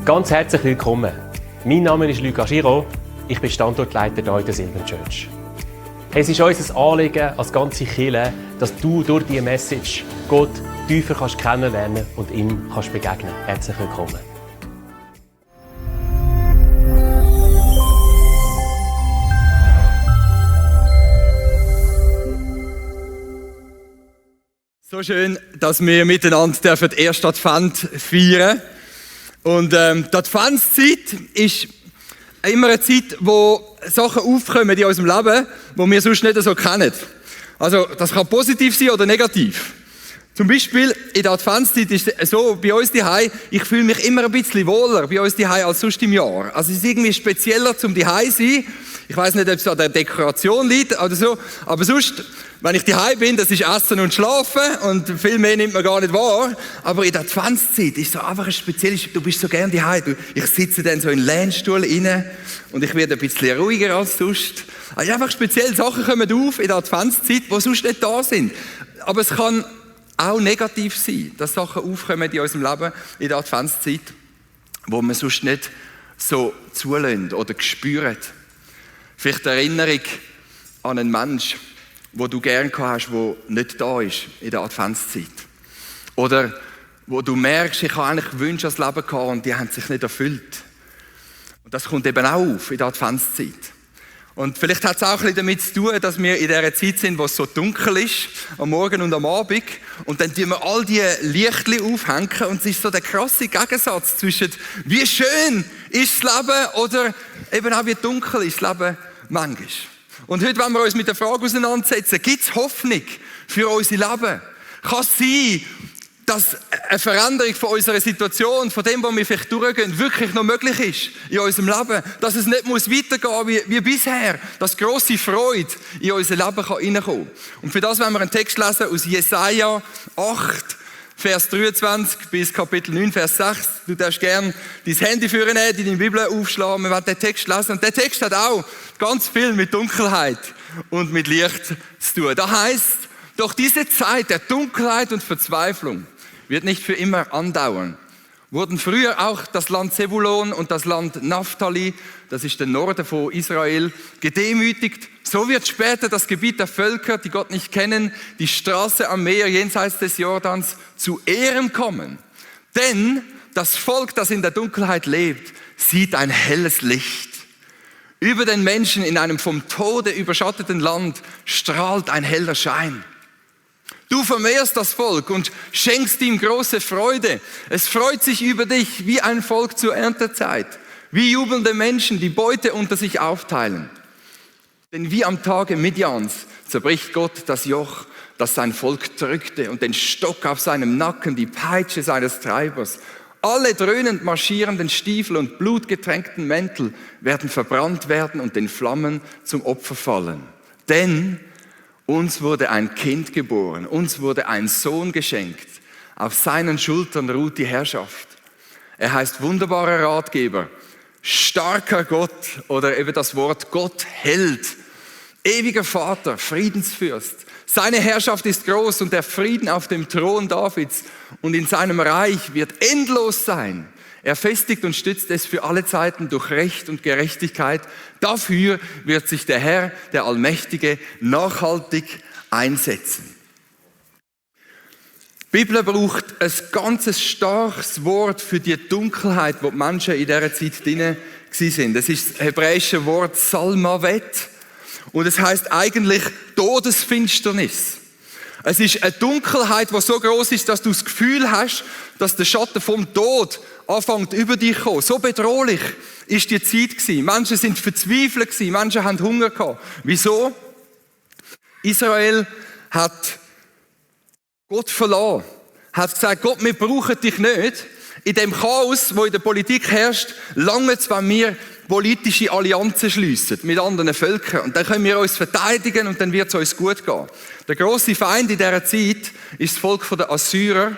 Ganz herzlich willkommen. Mein Name ist Luca Giraud. Ich bin Standortleiter hier in der Silvan Church. Es ist unser Anliegen als ganze Kirche, dass du durch diese Message Gott tiefer kannst kennenlernen und ihm kannst begegnen. Herzlich willkommen. So schön, dass wir miteinander den ersten Advent feiern. Und die Adventszeit ist immer eine Zeit, wo Sachen aufkommen in unserem Leben, die wir sonst nicht so kennen. Also das kann positiv sein oder negativ. Zum Beispiel in der Adventszeit ist es so, bei uns daheim, ich fühle mich immer ein bisschen wohler bei uns daheim als sonst im Jahr. Also es ist irgendwie spezieller zum daheim sein. Ich weiss nicht, ob es an der Dekoration liegt oder so, aber sonst, wenn ich daheim bin, das ist Essen und Schlafen und viel mehr nimmt man gar nicht wahr. Aber in der Adventszeit ist so einfach ein spezielles, du bist so gerne daheim. Ich sitze dann so in den Lehnstuhl rein und ich werde ein bisschen ruhiger als sonst. Also einfach spezielle Sachen kommen auf in der Adventszeit, die sonst nicht da sind. Aber es kann auch negativ sein, dass Sachen aufkommen in unserem Leben in der Adventszeit, wo man sonst nicht so zulässt oder spürt. Vielleicht eine Erinnerung an einen Menschen, wo du gerne hast, der nicht da ist in der Adventszeit. Oder wo du merkst, ich habe eigentlich Wünsche ans Leben gehabt und die haben sich nicht erfüllt. Und das kommt eben auch auf in der Adventszeit. Und vielleicht hat es auch ein bisschen damit zu tun, dass wir in dieser Zeit sind, wo es so dunkel ist, am Morgen und am Abend. Und dann tun wir all diese Lichtchen aufhängen und es ist so der krasse Gegensatz zwischen wie schön ist das Leben oder eben auch wie dunkel ist das Leben manchmal. Und heute wollen wir uns mit der Frage auseinandersetzen, gibt es Hoffnung für unser Leben? Kann es sein, dass eine Veränderung von unserer Situation, von dem, wo wir vielleicht durchgehen, wirklich noch möglich ist in unserem Leben? Dass es nicht muss weitergehen wie bisher, dass grosse Freude in unser Leben reinkommen kann. Und für das wollen wir einen Text lesen aus Jesaja 8, Vers 23 bis Kapitel 9, Vers 6. Du darfst gerne dein Handy führen, deine Bibel aufschlagen, wir werden den Text lesen. Und der Text hat auch ganz viel mit Dunkelheit und mit Licht zu tun. Da heißt, doch diese Zeit der Dunkelheit und Verzweiflung wird nicht für immer andauern. Wurden früher auch das Land Zebulon und das Land Naphtali, das ist der Norden von Israel, gedemütigt, so wird später das Gebiet der Völker, die Gott nicht kennen, die Straße am Meer jenseits des Jordans zu Ehren kommen. Denn das Volk, das in der Dunkelheit lebt, sieht ein helles Licht. Über den Menschen in einem vom Tode überschatteten Land strahlt ein heller Schein. Du vermehrst das Volk und schenkst ihm große Freude. Es freut sich über dich wie ein Volk zur Erntezeit, wie jubelnde Menschen, die Beute unter sich aufteilen. Denn wie am Tage Midians zerbricht Gott das Joch, das sein Volk drückte, und den Stock auf seinem Nacken, die Peitsche seines Treibers. Alle dröhnend marschierenden Stiefel und blutgetränkten Mäntel werden verbrannt werden und den Flammen zum Opfer fallen. Denn uns wurde ein Kind geboren, uns wurde ein Sohn geschenkt. Auf seinen Schultern ruht die Herrschaft. Er heißt wunderbarer Ratgeber, starker Gott oder eben das Wort Gott Held, ewiger Vater, Friedensfürst. Seine Herrschaft ist groß und der Frieden auf dem Thron Davids und in seinem Reich wird endlos sein. Er festigt und stützt es für alle Zeiten durch Recht und Gerechtigkeit. Dafür wird sich der Herr, der Allmächtige, nachhaltig einsetzen. Die Bibel braucht ein ganz starkes Wort für die Dunkelheit, wo die Menschen in dieser Zeit drin waren. Das ist das hebräische Wort Salmavet und es heißt eigentlich Todesfinsternis. Es ist eine Dunkelheit, die so groß ist, dass du das Gefühl hast, dass der Schatten vom Tod anfängt über dich zu kommen. So bedrohlich ist die Zeit gewesen. Menschen sind verzweifelt gewesen. Menschen haben Hunger gehabt. Wieso? Israel hat Gott verlassen. Hat gesagt, Gott, wir brauchen dich nicht. In dem Chaos, wo in der Politik herrscht, lange es, wenn wir politische Allianzen schliessen mit anderen Völkern. Und dann können wir uns verteidigen und dann wird es uns gut gehen. Der grosse Feind in dieser Zeit ist das Volk der Assyrer.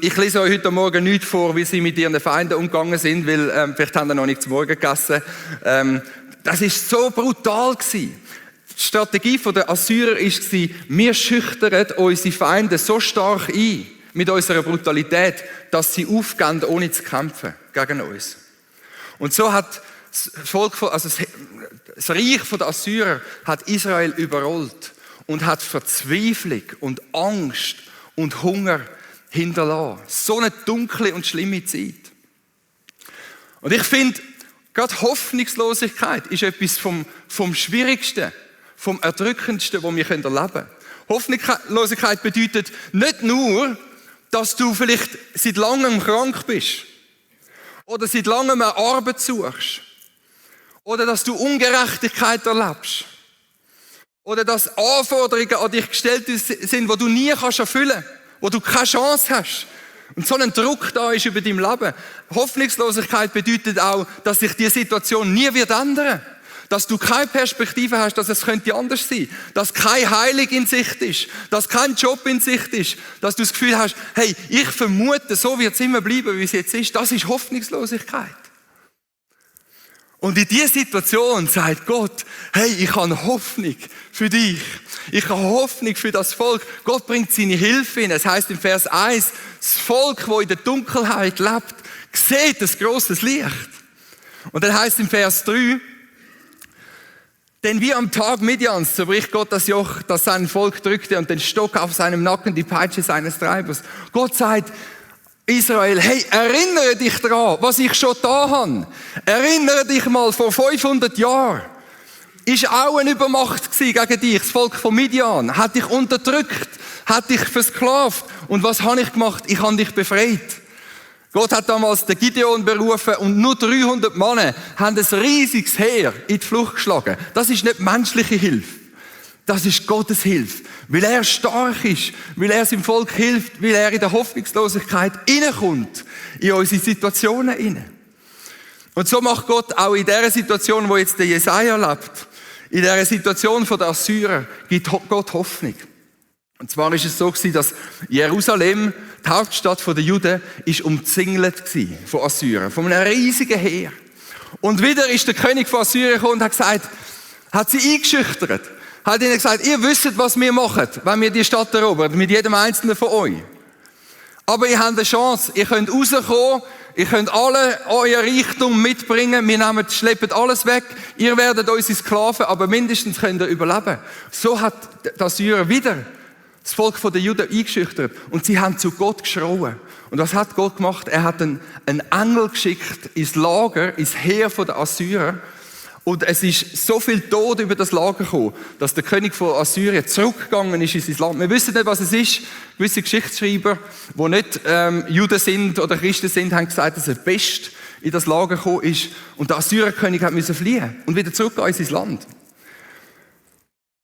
Ich lese euch heute Morgen nicht vor, wie sie mit ihren Feinden umgegangen sind, weil vielleicht haben sie noch nicht zu Morgen gegessen. Das war so brutal gewesen. Die Strategie der Assyrer war, wir schüchtern unsere Feinde so stark ein, mit unserer Brutalität, dass sie aufgehen, ohne zu kämpfen gegen uns. Und so hat das Reich der Assyrer hat Israel überrollt und hat Verzweiflung und Angst und Hunger hinterlassen. So eine dunkle und schlimme Zeit. Und ich finde, gerade Hoffnungslosigkeit ist etwas vom Schwierigsten, vom Erdrückendsten, was wir erleben können. Hoffnungslosigkeit bedeutet nicht nur, dass du vielleicht seit langem krank bist oder seit langem eine Arbeit suchst oder dass du Ungerechtigkeit erlebst oder dass Anforderungen an dich gestellt sind, die du nie erfüllen kannst, wo du keine Chance hast und so ein Druck da ist über dein Leben. Hoffnungslosigkeit bedeutet auch, dass sich die Situation nie wird ändern. Dass du keine Perspektive hast, dass es könnte anders sein. Dass kein Heilung in Sicht ist. Dass kein Job in Sicht ist. Dass du das Gefühl hast, hey, ich vermute, so wird es immer bleiben, wie es jetzt ist. Das ist Hoffnungslosigkeit. Und in dieser Situation sagt Gott, hey, ich habe Hoffnung für dich. Ich habe Hoffnung für das Volk. Gott bringt seine Hilfe hin. Es heißt im Vers 1, das Volk, das in der Dunkelheit lebt, sieht ein grosses Licht. Und dann heißt im Vers 3, denn wie am Tag Midians zerbricht Gott das Joch, das sein Volk drückte und den Stock auf seinem Nacken, die Peitsche seines Treibers. Gott sagt, Israel, hey, erinnere dich daran, was ich schon da habe. Erinnere dich mal, vor 500 Jahren ist auch eine Übermacht gegen dich, das Volk von Midian. Hat dich unterdrückt, hat dich versklavt. Und was habe ich gemacht? Ich habe dich befreit. Gott hat damals den Gideon berufen und nur 300 Männer haben ein riesiges Heer in die Flucht geschlagen. Das ist nicht menschliche Hilfe. Das ist Gottes Hilfe. Weil er stark ist, weil er seinem Volk hilft, weil er in der Hoffnungslosigkeit hineinkommt, in unsere Situationen hinein. Und so macht Gott auch in der Situation, wo jetzt der Jesaja lebt, in der Situation der Assyrer, gibt Gott Hoffnung. Und zwar ist es so gewesen, dass Jerusalem, die Hauptstadt der Juden, ist umzingelt von Assyrern, von einem riesigen Heer. Und wieder ist der König von Assyrien gekommen und hat gesagt, hat sie eingeschüchtert, hat ihnen gesagt, ihr wisst, was wir machen, wenn wir die Stadt erobern, mit jedem einzelnen von euch. Aber ihr habt eine Chance, ihr könnt rauskommen, ihr könnt alle euer Reichtum mitbringen, wir schleppen alles weg, ihr werdet unsere Sklaven, aber mindestens könnt ihr überleben. So hat die Assyrer wieder das Volk der Juden eingeschüchtert und sie haben zu Gott geschrauen. Und was hat Gott gemacht? Er hat einen Engel geschickt ins Lager, ins Heer der Assyrer. Und es ist so viel Tod über das Lager gekommen, dass der König von Assyrien zurückgegangen ist in sein Land. Wir wissen nicht, was es ist. Gewisse Geschichtsschreiber, die nicht Juden sind oder Christen sind, haben gesagt, dass er Pest in das Lager gekommen ist. Und der Assyrerkönig musste fliehen und wieder zurückgehen in sein Land.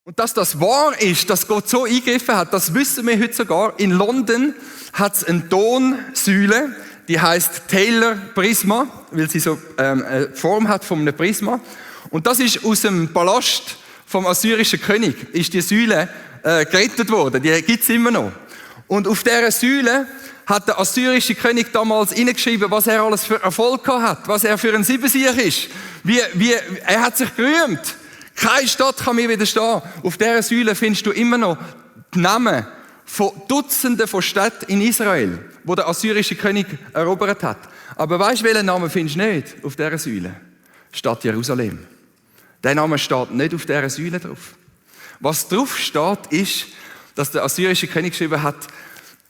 Und dass das wahr ist, dass Gott so eingegriffen hat, das wissen wir heute sogar. In London hat es eine Tonsäule, die heißt Taylor Prisma, weil sie so eine Form hat von einem Prisma. Und das ist aus dem Palast vom assyrischen König, ist die Säule gerettet worden. Die gibt es immer noch. Und auf dieser Säule hat der assyrische König damals hineingeschrieben, was er alles für Erfolg gehabt hat, was er für ein Siebensieg ist. Er hat sich gerühmt. Keine Stadt kann mir widerstehen. Auf dieser Säule findest du immer noch die Namen von Dutzenden von Städten in Israel, wo der assyrische König erobert hat. Aber weißt du, welchen Namen findest du nicht auf dieser Säule? Stadt Jerusalem. Der Name steht nicht auf dieser Säule drauf. Was drauf steht, ist, dass der assyrische König geschrieben hat,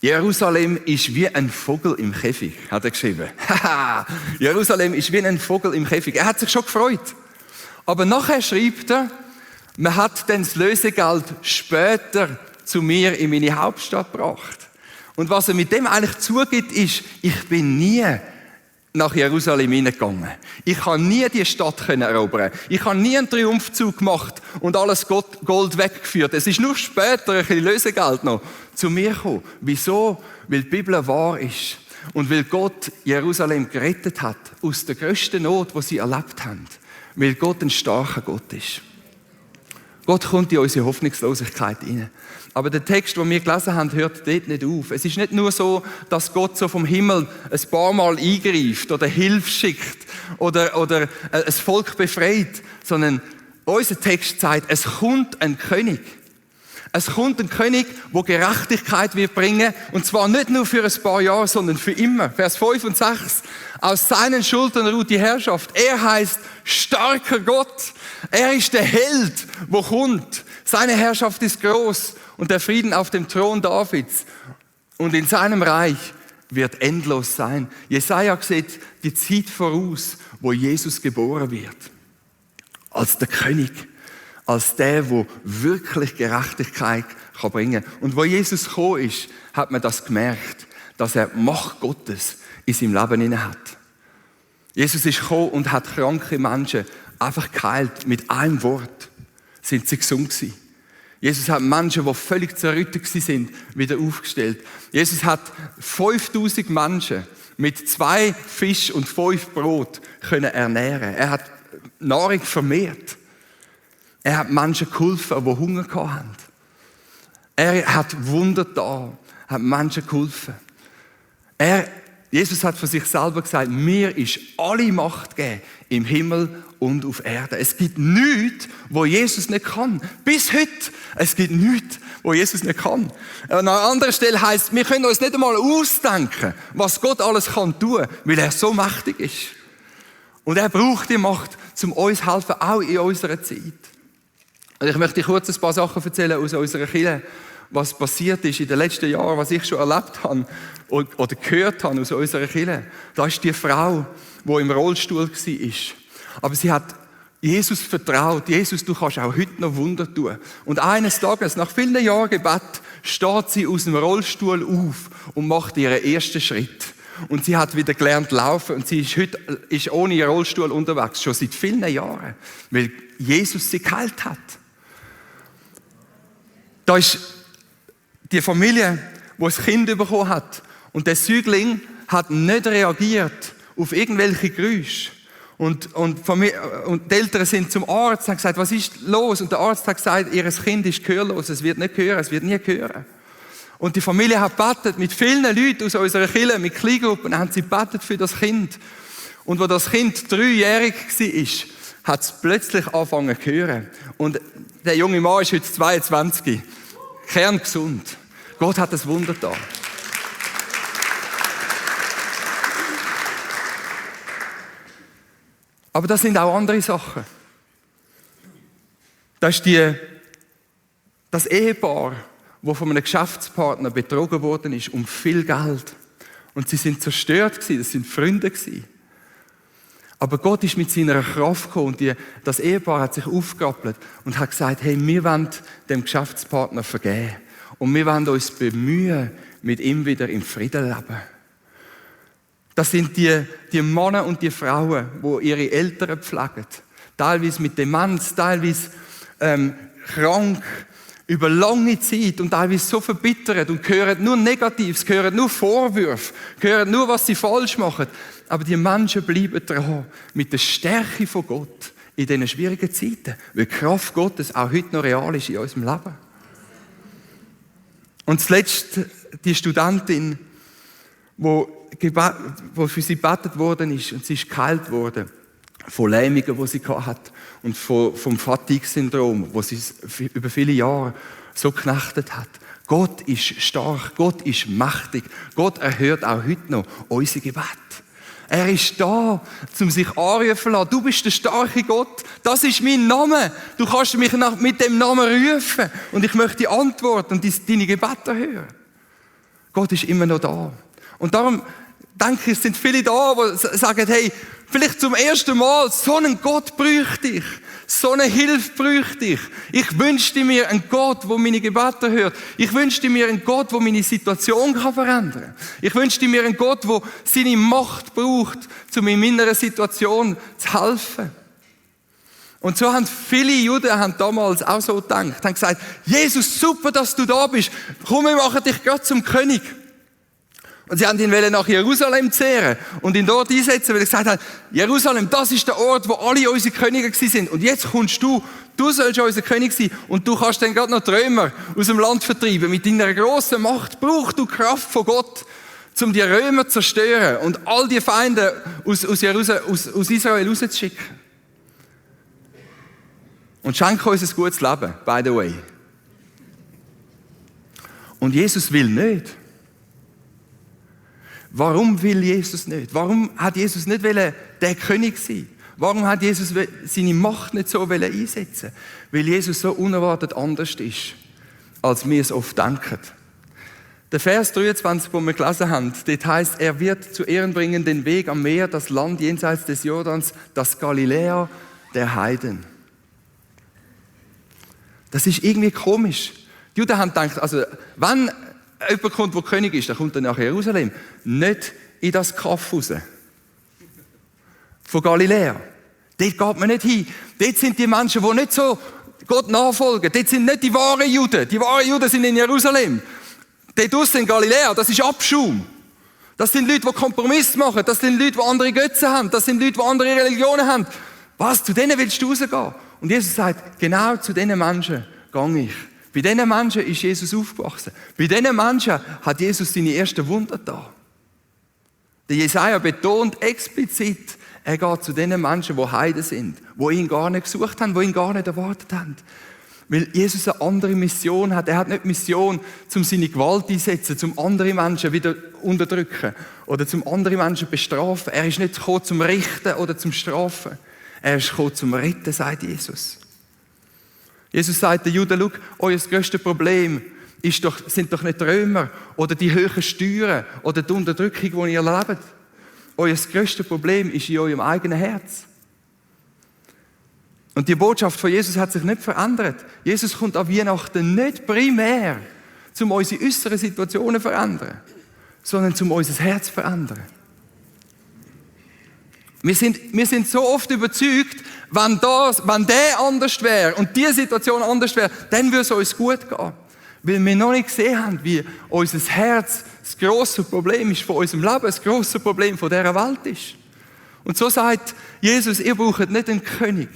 Jerusalem ist wie ein Vogel im Käfig, hat er geschrieben. Jerusalem ist wie ein Vogel im Käfig. Er hat sich schon gefreut. Aber nachher schreibt er, man hat dann das Lösegeld später zu mir in meine Hauptstadt gebracht. Und was er mit dem eigentlich zugibt, ist, ich bin nie nach Jerusalem hineingegangen. Ich kann nie die Stadt erobern. Ich habe nie einen Triumphzug gemacht und alles Gold weggeführt. Es ist nur später ein bisschen Lösegeld noch zu mir gekommen. Wieso? Weil die Bibel wahr ist. Und weil Gott Jerusalem gerettet hat aus der grössten Not, die sie erlebt haben. Weil Gott ein starker Gott ist. Gott kommt in unsere Hoffnungslosigkeit hinein. Aber der Text, den wir gelesen haben, hört dort nicht auf. Es ist nicht nur so, dass Gott so vom Himmel ein paar Mal eingreift oder Hilfe schickt oder ein Volk befreit, sondern unser Text sagt, es kommt ein König. Es kommt ein König, der Gerechtigkeit wird bringen, und zwar nicht nur für ein paar Jahre, sondern für immer. Vers 5 und 6. Aus seinen Schultern ruht die Herrschaft. Er heißt starker Gott. Er ist der Held, der kommt. Seine Herrschaft ist groß und der Frieden auf dem Thron Davids. Und in seinem Reich wird endlos sein. Jesaja sieht die Zeit voraus, wo Jesus geboren wird. Als der König. Als der wirklich Gerechtigkeit bringen kann. Und wo Jesus gekommen ist, hat man das gemerkt, dass er die Macht Gottes in seinem Leben inne hat. Jesus ist gekommen und hat kranke Menschen einfach geheilt. Mit einem Wort sind sie gesund gewesen. Jesus hat Menschen, die völlig zerrüttet sind, wieder aufgestellt. Jesus hat 5000 Menschen mit 2 Fisch und 5 Brot können ernähren. Er hat Nahrung vermehrt. Er hat Menschen geholfen, die Hunger hatten. Er hat Wunder getan, hat Menschen geholfen. Jesus hat von sich selber gesagt, mir ist alle Macht gegeben, im Himmel und auf Erde. Es gibt nichts, wo Jesus nicht kann. Bis heute, es gibt nichts, wo Jesus nicht kann. An einer anderen Stelle heisst, wir können uns nicht einmal ausdenken, was Gott alles kann tun, weil er so mächtig ist. Und er braucht die Macht, um uns zu helfen, auch in unserer Zeit. Und ich möchte kurz ein paar Sachen erzählen aus unserer Kirche, was passiert ist in den letzten Jahren, was ich schon erlebt habe oder gehört habe aus unserer Kirche. Da ist die Frau, die im Rollstuhl war. Aber sie hat Jesus vertraut. Jesus, du kannst auch heute noch Wunder tun. Und eines Tages, nach vielen Jahren Gebet, steht sie aus dem Rollstuhl auf und macht ihren ersten Schritt. Und sie hat wieder gelernt laufen und sie ist heute ohne ihren Rollstuhl unterwegs, schon seit vielen Jahren, weil Jesus sie geheilt hat. Da ist die Familie, die ein Kind bekommen hat. Und der Säugling hat nicht reagiert auf irgendwelche Geräusche. Und die Eltern sind zum Arzt und haben gesagt, was ist los? Und der Arzt hat gesagt, ihr Kind ist gehörlos, es wird nicht hören, es wird nie hören. Und die Familie hat gebetet, mit vielen Leuten aus unserer Kirche, mit Kleingruppen, haben sie gebetet für das Kind. Und wo das Kind 3-jährig war, hat es plötzlich angefangen zu hören. Und der junge Mann ist heute 22, kerngesund. Gott hat das Wunder getan. Aber das sind auch andere Sachen. Das ist das Ehepaar, das von einem Geschäftspartner betrogen worden ist, um viel Geld. Und sie sind zerstört gewesen, das sind Freunde gewesen. Aber Gott ist mit seiner Kraft gekommen und das Ehepaar hat sich aufgerappelt und hat gesagt, hey, wir wollen dem Geschäftspartner vergeben. Und wir wollen uns bemühen, mit ihm wieder im Frieden leben. Das sind die Männer und die Frauen, die ihre Eltern pflegen. Teilweise mit Demenz, teilweise krank, über lange Zeit und teilweise so verbittert und hören nur Negatives, hören nur Vorwürfe, hören nur, was sie falsch machen. Aber die Menschen bleiben dran mit der Stärke von Gott in diesen schwierigen Zeiten, weil die Kraft Gottes auch heute noch real ist in unserem Leben. Und zuletzt die Studentin, wo für sie gebetet worden ist und sie ist geheilt worden von Lähmungen, die sie hat und vom Fatigue-Syndrom, das sie über viele Jahre so geknechtet hat. Gott ist stark, Gott ist mächtig, Gott erhört auch heute noch unser Gebet. Er ist da, um sich anrufen zu lassen. Du bist der starke Gott. Das ist mein Name. Du kannst mich mit dem Namen rufen. Und ich möchte antworten und deine Gebete hören. Gott ist immer noch da. Und darum denke ich, es sind viele da, die sagen, hey, vielleicht zum ersten Mal, so einen Gott bräuchte ich. So eine Hilfe bräuchte ich. Ich wünschte mir einen Gott, der meine Gebete hört. Ich wünschte mir einen Gott, der meine Situation verändern kann. Ich wünschte mir einen Gott, der seine Macht braucht, um in meiner Situation zu helfen. Und so haben viele Juden damals auch so gedacht. Haben gesagt, Jesus, super, dass du da bist. Komm, wir machen dich gerade zum König. Und sie haben ihn nach Jerusalem zehren und ihn dort einsetzen, weil sie gesagt haben, Jerusalem, das ist der Ort, wo alle unsere Könige sind. Und jetzt kommst du sollst unser König sein und du kannst dann gerade noch die Römer aus dem Land vertreiben. Mit deiner grossen Macht brauchst du Kraft von Gott, um die Römer zu zerstören und all die Feinde aus Israel rauszuschicken. Und schenke uns ein gutes Leben, by the way. Und Jesus will nicht. Warum will Jesus nicht? Warum hat Jesus nicht der König sein? Warum hat Jesus seine Macht nicht so einsetzen? Weil Jesus so unerwartet anders ist, als wir es oft denken. Der Vers 23, den wir gelesen haben, dort heisst, er wird zu Ehren bringen den Weg am Meer, das Land jenseits des Jordans, das Galiläa der Heiden. Das ist irgendwie komisch. Die Juden haben gedacht, also wenn jemand kommt, der König ist, dann kommt er nach Jerusalem, nicht in das Kaff raus. Von Galiläa. Dort geht man nicht hin. Dort sind die Menschen, die nicht so Gott nachfolgen. Dort sind nicht die wahren Juden. Die wahren Juden sind in Jerusalem. Dort draussen in Galiläa, das ist Abschaum. Das sind Leute, die Kompromisse machen. Das sind Leute, die andere Götzen haben. Das sind Leute, die andere Religionen haben. Was, zu denen willst du rausgehen? Und Jesus sagt, genau zu diesen Menschen gehe ich. Bei diesen Menschen ist Jesus aufgewachsen. Bei diesen Menschen hat Jesus seine ersten Wunder getan. Der Jesaja betont explizit, er geht zu den Menschen, die Heiden sind, die ihn gar nicht gesucht haben, die ihn gar nicht erwartet haben. Weil Jesus eine andere Mission hat. Er hat nicht die Mission, um seine Gewalt einzusetzen, um andere Menschen wieder unterdrücken oder um andere Menschen bestrafen. Er ist nicht gekommen, zum Richten oder zum Strafen. Er ist gekommen, zum Retten, sagt Jesus. Jesus sagt den Juden, schau, euer grösstes Problem sind doch nicht die Römer oder die hohen Steuern oder die Unterdrückung, die ihr erlebt. Euer grösstes Problem ist in eurem eigenen Herz. Und die Botschaft von Jesus hat sich nicht verändert. Jesus kommt an Weihnachten nicht primär, um unsere äußeren Situationen zu verändern, sondern um unser Herz zu verändern. Wir sind so oft überzeugt, wenn der anders wäre und diese Situation anders wäre, dann würde es uns gut gehen. Weil wir noch nicht gesehen haben, wie unser Herz das grosse Problem ist von unserem Leben, das grosse Problem von dieser Welt ist. Und so sagt Jesus, ihr braucht nicht einen König.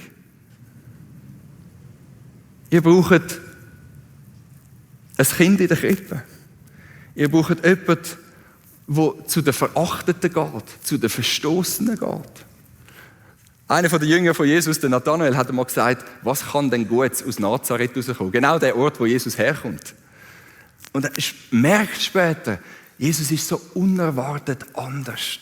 Ihr braucht ein Kind in der Krippe. Ihr braucht jemanden, der zu den Verachteten geht, zu den Verstoßenen geht. Einer der Jünger von Jesus, der Nathanael, hat einmal gesagt, was kann denn Gutes aus Nazareth rauskommen? Genau der Ort, wo Jesus herkommt. Und er merkt später, Jesus ist so unerwartet anders.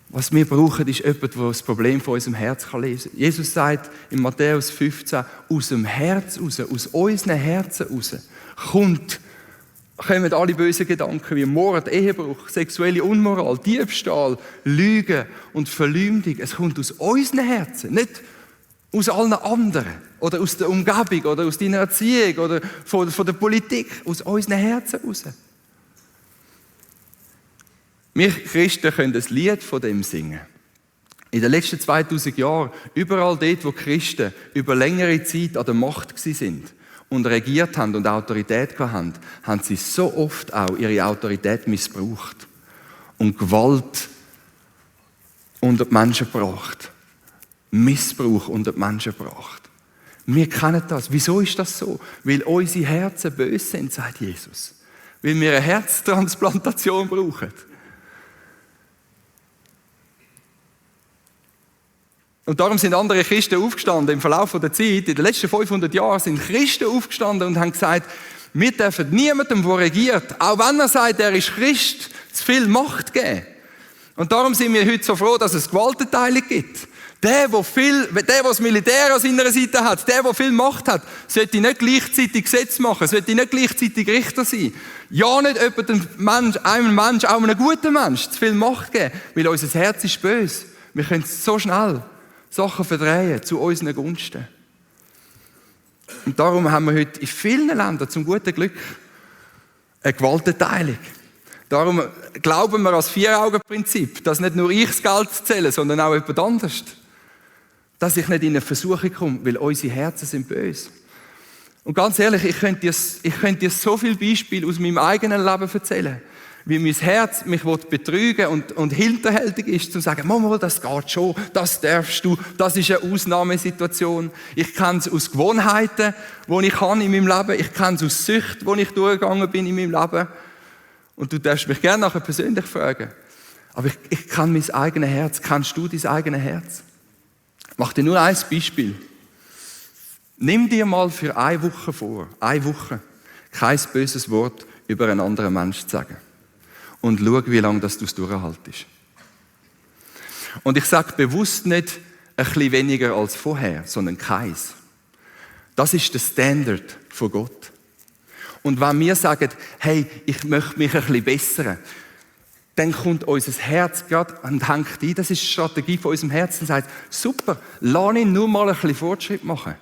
Was wir brauchen, ist jemand, der das Problem von unserem Herz lesen kann. Jesus sagt in Matthäus 15, aus dem Herz raus, aus unseren Herzen raus, kommen alle bösen Gedanken wie Mord, Ehebruch, sexuelle Unmoral, Diebstahl, Lügen und Verleumdung. Es kommt aus unseren Herzen, nicht aus allen anderen oder aus der Umgebung oder aus deiner Erziehung oder von der Politik, aus unseren Herzen raus. Wir Christen können ein Lied von dem singen. In den letzten 2000 Jahren, überall dort, wo Christen über längere Zeit an der Macht sind und regiert haben und Autorität hatten, haben sie so oft auch ihre Autorität missbraucht und Gewalt unter die Menschen gebracht. Missbrauch unter die Menschen gebracht. Wir kennen das. Wieso ist das so? Weil unsere Herzen böse sind, sagt Jesus. Weil wir eine Herztransplantation brauchen. Und darum sind andere Christen aufgestanden im Verlauf der Zeit. In den letzten 500 Jahren sind Christen aufgestanden und haben gesagt, wir dürfen niemandem, der regiert, auch wenn er sagt, er ist Christ, zu viel Macht geben. Und darum sind wir heute so froh, dass es Gewaltenteilung gibt. Der das Militär an seiner Seite hat, der viel Macht hat, sollte nicht gleichzeitig Gesetz machen, sollte nicht gleichzeitig Richter sein. Ja, nicht einem Mensch, auch einem guten Mensch, zu viel Macht geben, weil unser Herz ist böse. Wir können so schnell Sachen verdrehen zu unseren Gunsten. Und darum haben wir heute in vielen Ländern zum guten Glück eine Gewaltenteilung. Darum glauben wir als Vier-Augen-Prinzip, dass nicht nur ich das Geld zähle, sondern auch jemand anderes. Dass ich nicht in eine Versuchung komme, weil unsere Herzen sind böse. Und ganz ehrlich, ich könnte dir so viele Beispiele aus meinem eigenen Leben erzählen, wie mein Herz mich betrügen und hinterhältig ist, zu sagen, Mama, das geht schon, das darfst du, das ist eine Ausnahmesituation. Ich kenne es aus Gewohnheiten, die ich habe in meinem Leben. Ich kenne es aus Süchten, die ich durchgegangen bin in meinem Leben. Und du darfst mich gerne nachher persönlich fragen. Aber ich kenne mein eigenes Herz. Kennst du dein eigenes Herz? Ich mache dir nur ein Beispiel. Nimm dir mal für eine Woche vor. Eine Woche. kein böses Wort über einen anderen Menschen zu sagen. Und schau, wie lange du es durchhaltest. Und ich sage bewusst nicht ein bisschen weniger als vorher, sondern keins. Das ist der Standard von Gott. Und wenn wir sagen, hey, ich möchte mich ein bisschen bessern, dann kommt unser Herz gerade und hängt ein. Das ist die Strategie von unserem Herzen und sagt, super, lass ihn nur mal ein bisschen Fortschritt machen.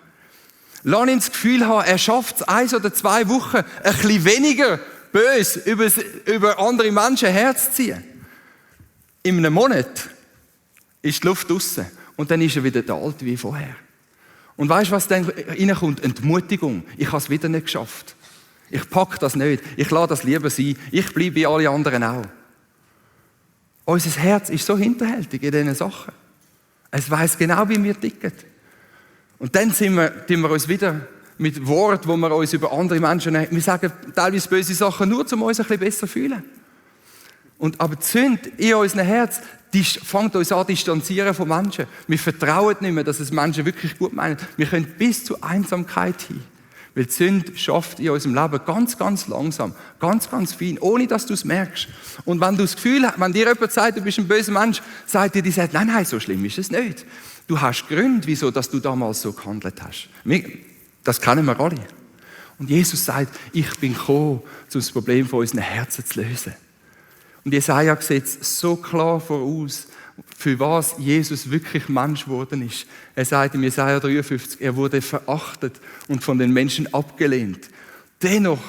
Lass ihn das Gefühl haben, er schafft es 1 oder 2 Wochen, ein bisschen weniger böse über andere Menschen herzuziehen. In einem Monat ist die Luft draussen und dann ist er wieder der Alte wie vorher. Und weißt du, was dann reinkommt? Entmutigung. Ich habe es wieder nicht geschafft. Ich packe das nicht. Ich lasse das lieber sein. Ich bleibe wie alle anderen auch. Unser Herz ist so hinterhältig in diesen Sachen. Es weiss genau, wie wir ticken. Und dann tun wir uns wieder mit Worten, wo wir uns über andere Menschen, wir sagen teilweise böse Sachen nur, um uns ein bisschen besser zu fühlen. Aber die Sünde in unserem Herz, die fängt uns an zu distanzieren von Menschen. Wir vertrauen nicht mehr, dass es Menschen wirklich gut meinen. Wir können bis zur Einsamkeit hin. Weil die Sünde schafft in unserem Leben ganz, ganz langsam, ganz, ganz fein, ohne dass du es merkst. Und wenn du das Gefühl hast, wenn dir jemand sagt, du bist ein böser Mensch, sagt dir, die sagt, nein, so schlimm ist es nicht. Du hast Gründe, wieso dass du damals so gehandelt hast. Das kennen wir alle. Und Jesus sagt, ich bin gekommen, um das Problem von unseren Herzen zu lösen. Und Jesaja sieht so klar voraus, für was Jesus wirklich Mensch geworden ist. Er sagt im Jesaja 53, er wurde verachtet und von den Menschen abgelehnt. Dennoch,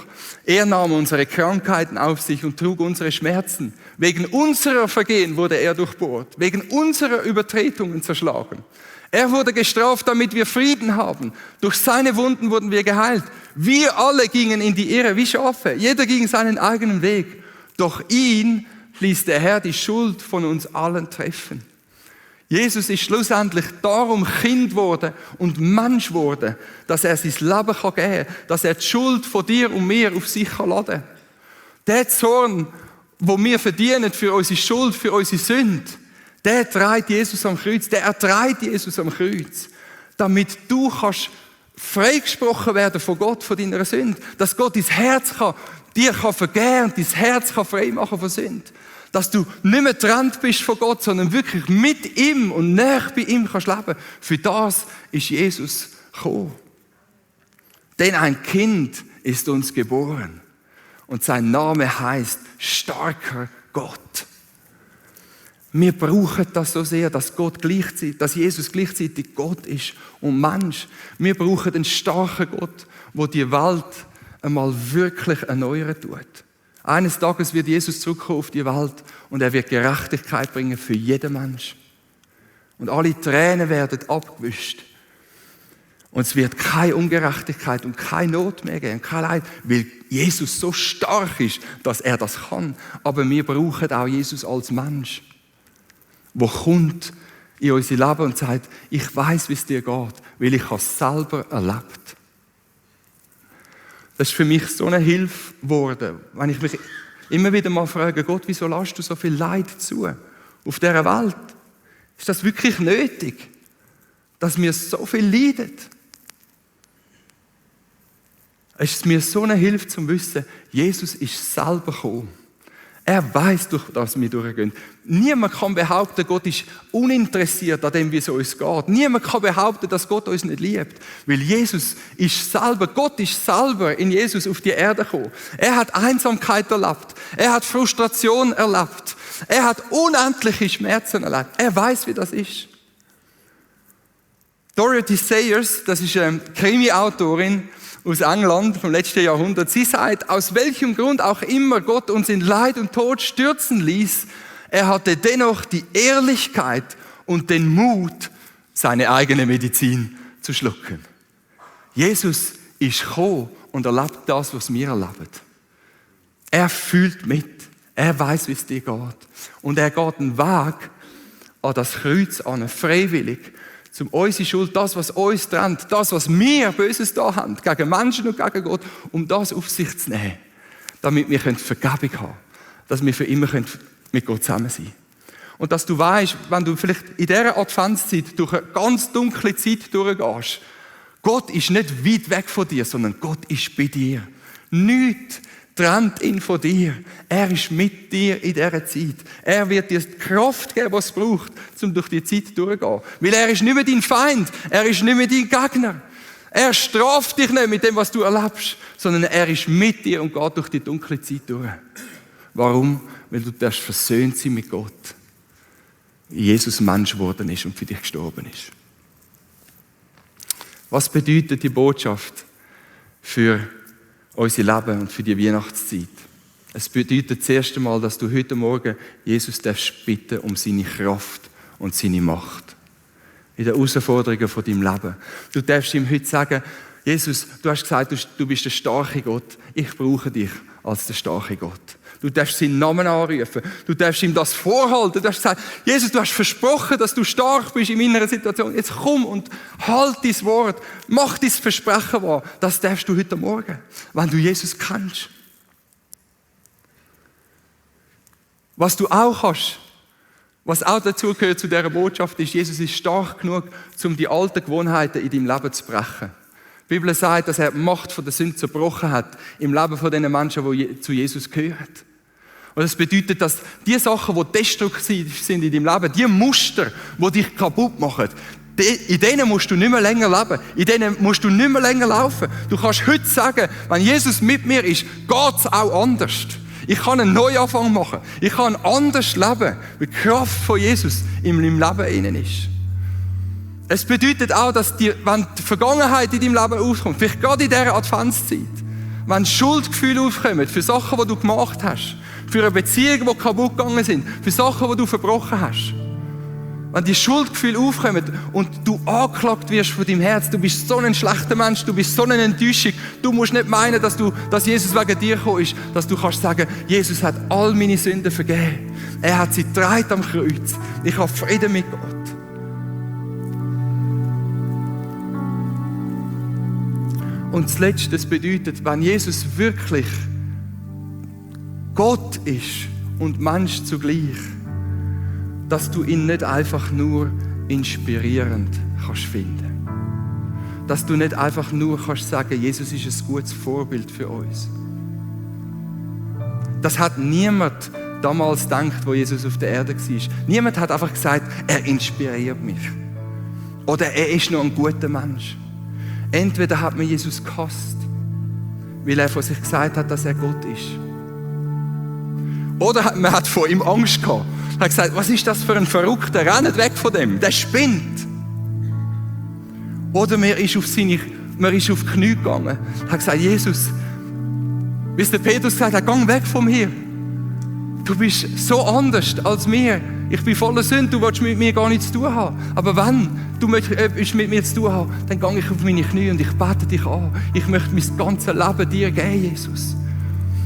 er nahm unsere Krankheiten auf sich und trug unsere Schmerzen. Wegen unserer Vergehen wurde er durchbohrt, wegen unserer Übertretungen zerschlagen. Er wurde gestraft, damit wir Frieden haben. Durch seine Wunden wurden wir geheilt. Wir alle gingen in die Irre wie Schafe. Jeder ging seinen eigenen Weg. Doch ihn ließ der Herr die Schuld von uns allen treffen. Jesus ist schlussendlich darum Kind geworden und Mensch geworden, dass er sein Leben geben kann, dass er die Schuld von dir und mir auf sich laden kann. Der Zorn, den wir verdienen für unsere Schuld, für unsere Sünde, der trägt Jesus am Kreuz, der erträgt Jesus am Kreuz, damit du kannst freigesprochen werden von Gott, von deiner Sünde, dass Gott dein Herz dir vergeben und dein Herz frei machen von Sünde. Dass du nicht mehr getrennt bist von Gott, sondern wirklich mit ihm und näher bei ihm kannst leben. Für das ist Jesus gekommen. Denn ein Kind ist uns geboren und sein Name heißt starker Gott. Wir brauchen das so sehr, dass Jesus gleichzeitig Gott ist und Mensch. Wir brauchen einen starken Gott, der die Welt einmal wirklich erneuern tut. Eines Tages wird Jesus zurückkommen auf die Welt und er wird Gerechtigkeit bringen für jeden Mensch. Und alle Tränen werden abgewischt. Und es wird keine Ungerechtigkeit und keine Not mehr geben, kein Leid, weil Jesus so stark ist, dass er das kann. Aber wir brauchen auch Jesus als Mensch, der kommt in unser Leben und sagt, ich weiß, wie es dir geht, weil ich es selber erlebt. Das ist für mich so eine Hilfe geworden, wenn ich mich immer wieder mal frage, Gott, wieso lässt du so viel Leid zu auf dieser Welt? Ist das wirklich nötig, dass wir so viel leiden? Es ist mir so eine Hilfe zum Wissen, Jesus ist selber gekommen. Er weiß, durch das wir durchgehen. Niemand kann behaupten, Gott ist uninteressiert an dem, wie es uns geht. Niemand kann behaupten, dass Gott uns nicht liebt. Weil Gott ist selber in Jesus auf die Erde gekommen. Er hat Einsamkeit erlebt. Er hat Frustration erlebt. Er hat unendliche Schmerzen erlebt. Er weiß, wie das ist. Dorothy Sayers, das ist eine Krimi-Autorin aus England vom letzten Jahrhundert. Sie sagt, aus welchem Grund auch immer Gott uns in Leid und Tod stürzen ließ, er hatte dennoch die Ehrlichkeit und den Mut, seine eigene Medizin zu schlucken. Jesus ist gekommen und erlebt das, was wir erleben. Er fühlt mit. Er weiß, wie es dir geht. Und er geht einen Weg an das Kreuz an, freiwillig, um unsere Schuld, das, was uns trennt, das, was wir Böses da haben, gegen Menschen und gegen Gott, um das auf sich zu nehmen, damit wir Vergebung haben, dass wir für immer mit Gott zusammen sein können. Und dass du weißt, wenn du vielleicht in dieser Adventszeit durch eine ganz dunkle Zeit durchgehst, Gott ist nicht weit weg von dir, sondern Gott ist bei dir. Nichts trennt ihn von dir. Er ist mit dir in dieser Zeit. Er wird dir die Kraft geben, was es braucht, um durch die Zeit durchzugehen. Weil er ist nicht mehr dein Feind, er ist nicht mehr dein Gegner. Er straft dich nicht mit dem, was du erlebst, sondern er ist mit dir und geht durch die dunkle Zeit durch. Warum? Weil du darfst versöhnt sein mit Gott. Jesus Mensch geworden ist und für dich gestorben ist. Was bedeutet die Botschaft für unser Leben und für die Weihnachtszeit? Es bedeutet das erste Mal, dass du heute Morgen Jesus darfst bitten um seine Kraft und seine Macht. In den Herausforderungen von deinem Leben. Du darfst ihm heute sagen, Jesus, du hast gesagt, du bist der starke Gott. Ich brauche dich als der starke Gott. Du darfst seinen Namen anrufen. Du darfst ihm das vorhalten. Du darfst sagen, Jesus, du hast versprochen, dass du stark bist in meiner Situation. Jetzt komm und halt dein Wort. Mach dein Versprechen wahr. Das darfst du heute Morgen, wenn du Jesus kennst. Was du auch hast, was auch dazu gehört zu dieser Botschaft, ist, Jesus ist stark genug, um die alten Gewohnheiten in deinem Leben zu brechen. Die Bibel sagt, dass er die Macht von der Sünde zerbrochen hat im Leben von den Menschen, die zu Jesus gehören. Und das bedeutet, dass die Sachen, die destruktiv sind in deinem Leben, die Muster, die dich kaputt machen, in denen musst du nicht mehr länger leben. In denen musst du nicht mehr länger laufen. Du kannst heute sagen, wenn Jesus mit mir ist, geht es auch anders. Ich kann einen Neuanfang machen. Ich kann anders leben, weil die Kraft von Jesus in meinem Leben innen ist. Es bedeutet auch, dass wenn die Vergangenheit in deinem Leben aufkommt, vielleicht gerade in dieser Adventszeit, wenn Schuldgefühle aufkommen für Sachen, die du gemacht hast, für eine Beziehung, die kaputt gegangen sind, für Sachen, die du verbrochen hast, wenn die Schuldgefühle aufkommen und du angeklagt wirst von deinem Herz, du bist so ein schlechter Mensch, du bist so eine Enttäuschung, du musst nicht meinen, dass Jesus wegen dir gekommen ist, dass du kannst sagen, Jesus hat all meine Sünden vergeben. Er hat sie getragen am Kreuz. Ich habe Frieden mit Gott. Und das Letzte, das bedeutet, wenn Jesus wirklich Gott ist und Mensch zugleich, dass du ihn nicht einfach nur inspirierend kannst finden. Dass du nicht einfach nur kannst sagen, Jesus ist ein gutes Vorbild für uns. Das hat niemand damals gedacht, wo Jesus auf der Erde war. Niemand hat einfach gesagt, er inspiriert mich. Oder er ist noch ein guter Mensch. Entweder hat man Jesus gehasst, weil er von sich gesagt hat, dass er Gott ist. Oder man hat vor ihm Angst gehabt. Er hat gesagt, was ist das für ein Verrückter? Rennt weg von dem, der spinnt. Oder man ist auf die Knie gegangen. Er hat gesagt, Jesus, wie der Petrus gesagt hat, geh weg von mir. Du bist so anders als mir. Ich bin voller Sünde, du willst mit mir gar nichts zu tun haben. Aber wenn du etwas mit mir zu tun haben, dann gehe ich auf meine Knie und ich bete dich an. Ich möchte mein ganzes Leben dir geben, Jesus.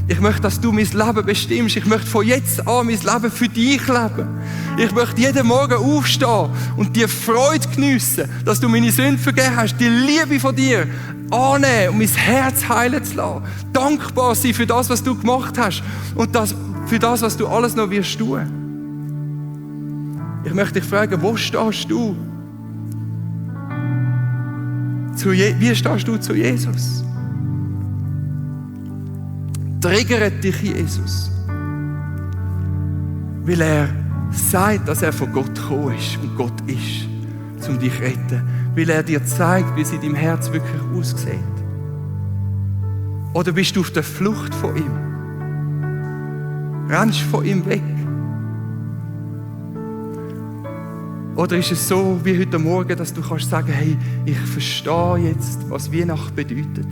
Ich möchte, dass du mein Leben bestimmst. Ich möchte von jetzt an mein Leben für dich leben. Ich möchte jeden Morgen aufstehen und die Freude geniessen, dass du meine Sünden vergeben hast, die Liebe von dir annehmen und mein Herz heilen zu lassen. Dankbar sein für das, was du gemacht hast und für das, was du alles noch wirst tun. Ich möchte dich fragen, wo stehst du? Wie stehst du zu Jesus? Triggert dich Jesus? Weil er sagt, dass er von Gott gekommen ist und Gott ist, um dich zu retten. Weil er dir zeigt, wie es in deinem Herz wirklich aussieht. Oder bist du auf der Flucht von ihm? Rennst von ihm weg? Oder ist es so wie heute Morgen, dass du kannst sagen, hey, ich verstehe jetzt, was Weihnachten bedeutet.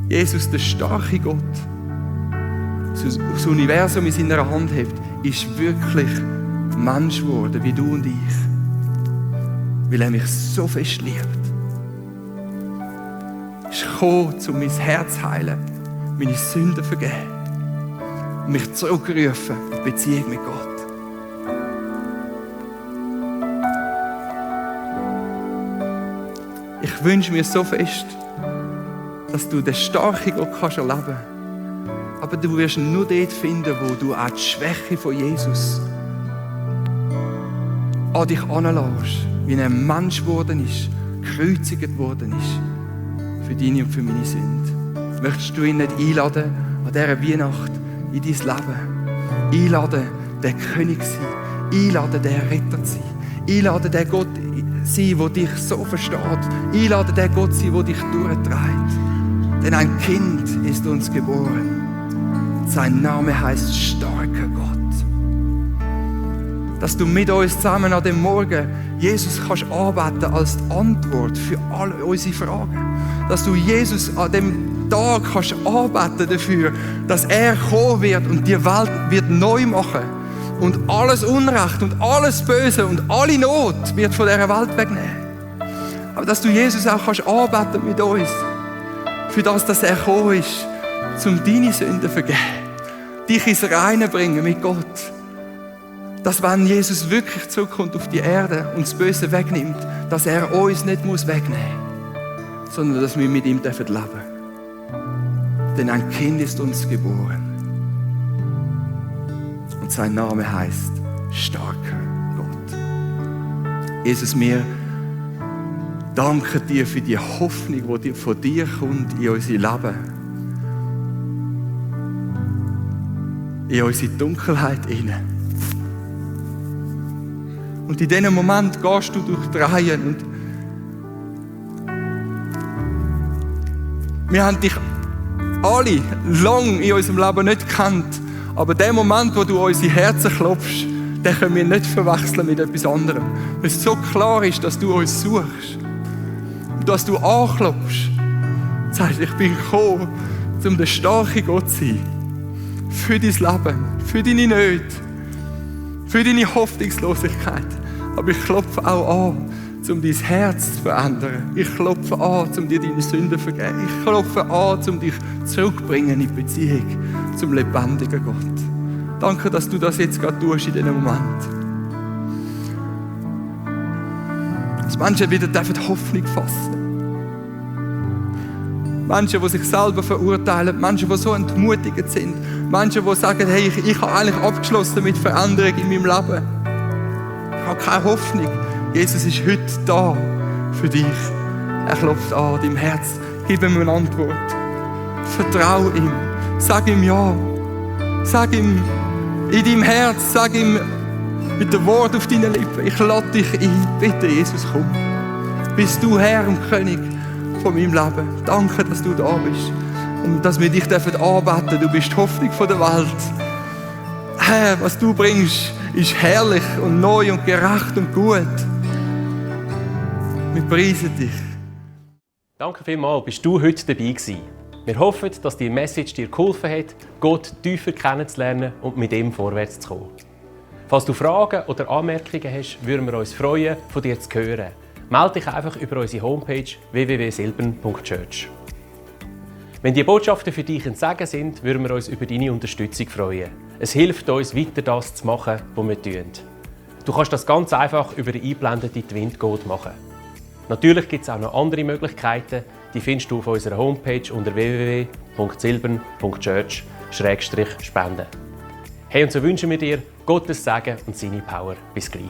Jesus, der starke Gott, das Universum in seiner Hand hat, ist wirklich Mensch geworden, wie du und ich. Weil er mich so fest liebt. Er ist gekommen, um mein Herz zu heilen, meine Sünden zu vergeben und mich zurückrufen in die Beziehung mit Gott. Ich wünsche mir so fest, dass du den starken Gott kannst erleben kannst. Aber du wirst ihn nur dort finden, wo du auch die Schwäche von Jesus an dich heranlässt, wie er ein Mensch geworden ist, gekreuzigt worden ist, für deine und für meine Sünde. möchtest du ihn nicht einladen an dieser Weihnacht in dein Leben. Einladen, der König zu sein. Einladen, der Retter zu sein. Einladen, der Gott sein, der dich so versteht. Einladen, der Gott sein, der dich durchträgt. Denn ein Kind ist uns geboren. Sein Name heißt starker Gott. Dass du mit uns zusammen an dem Morgen Jesus kannst anbeten als Antwort für alle unsere Fragen. Dass du Jesus an dem Tag kannst anbeten dafür, dass er kommen wird und die Welt wird neu machen. Und alles Unrecht und alles Böse und alle Not wird von dieser Welt wegnehmen. Aber dass du Jesus auch kannst anbeten mit uns. Für das, dass er gekommen ist, um deine Sünden zu vergeben. Dich ins Reine bringen mit Gott. Dass wenn Jesus wirklich zurückkommt auf die Erde und das Böse wegnimmt, dass er uns nicht wegnehmen muss, sondern dass wir mit ihm leben dürfen. Denn ein Kind ist uns geboren. Und sein Name heißt starker Gott. Jesus, wir danken dir für die Hoffnung, die von dir kommt in unser Leben. In unsere Dunkelheit hinein. Und in diesem Moment gehst du durch die Reihen und wir haben dich alle lang in unserem Leben nicht gekannt, aber der Moment, wo du unsere Herzen klopfst, den können wir nicht verwechseln mit etwas anderem. Weil es so klar ist, dass du uns suchst und dass du anklopfst. Du sagst, ich bin gekommen, um der starke Gott zu sein. Für dein Leben, für deine Nöte, für deine Hoffnungslosigkeit. Aber ich klopfe auch an, um dein Herz zu verändern. Ich klopfe an, um dir deine Sünden zu vergeben. Ich klopfe an, um dich zurückzubringen in die Beziehung zum lebendigen Gott. Danke, dass du das jetzt gerade tust in diesem Moment. Dass Menschen wieder Hoffnung fassen dürfen. Menschen, die sich selber verurteilen, Menschen, die so entmutigend sind, Menschen, die sagen, hey, ich habe eigentlich abgeschlossen mit Veränderung in meinem Leben. Ich habe keine Hoffnung. Jesus ist heute da für dich. Er klopft an deinem Herz. Gib ihm eine Antwort. Vertrau ihm. Sag ihm ja. Sag ihm in deinem Herz, sag ihm mit dem Wort auf deinen Lippen, ich lade dich ein. Bitte, Jesus, komm. Bist du Herr und König von meinem Leben. Danke, dass du da bist und dass wir dich anbeten dürfen. Du bist die Hoffnung der Welt. Herr, was du bringst, ist herrlich und neu und gerecht und gut. Wir preisen dich. Danke vielmals, bist du heute dabei gewesen. Wir hoffen, dass die Message dir geholfen hat, Gott tiefer kennenzulernen und mit ihm vorwärts zu kommen. Falls du Fragen oder Anmerkungen hast, würden wir uns freuen, von dir zu hören. Melde dich einfach über unsere Homepage www.silbern.church. Wenn die Botschaften für dich ein Segen sind, würden wir uns über deine Unterstützung freuen. Es hilft uns, weiter das zu machen, was wir tun. Du kannst das ganz einfach über den einblendeten Twint-Code machen. Natürlich gibt es auch noch andere Möglichkeiten, die findest du auf unserer Homepage unter www.silbern.church/spenden. Hey, und so wünschen wir dir Gottes Segen und seine Power. Bis gleich.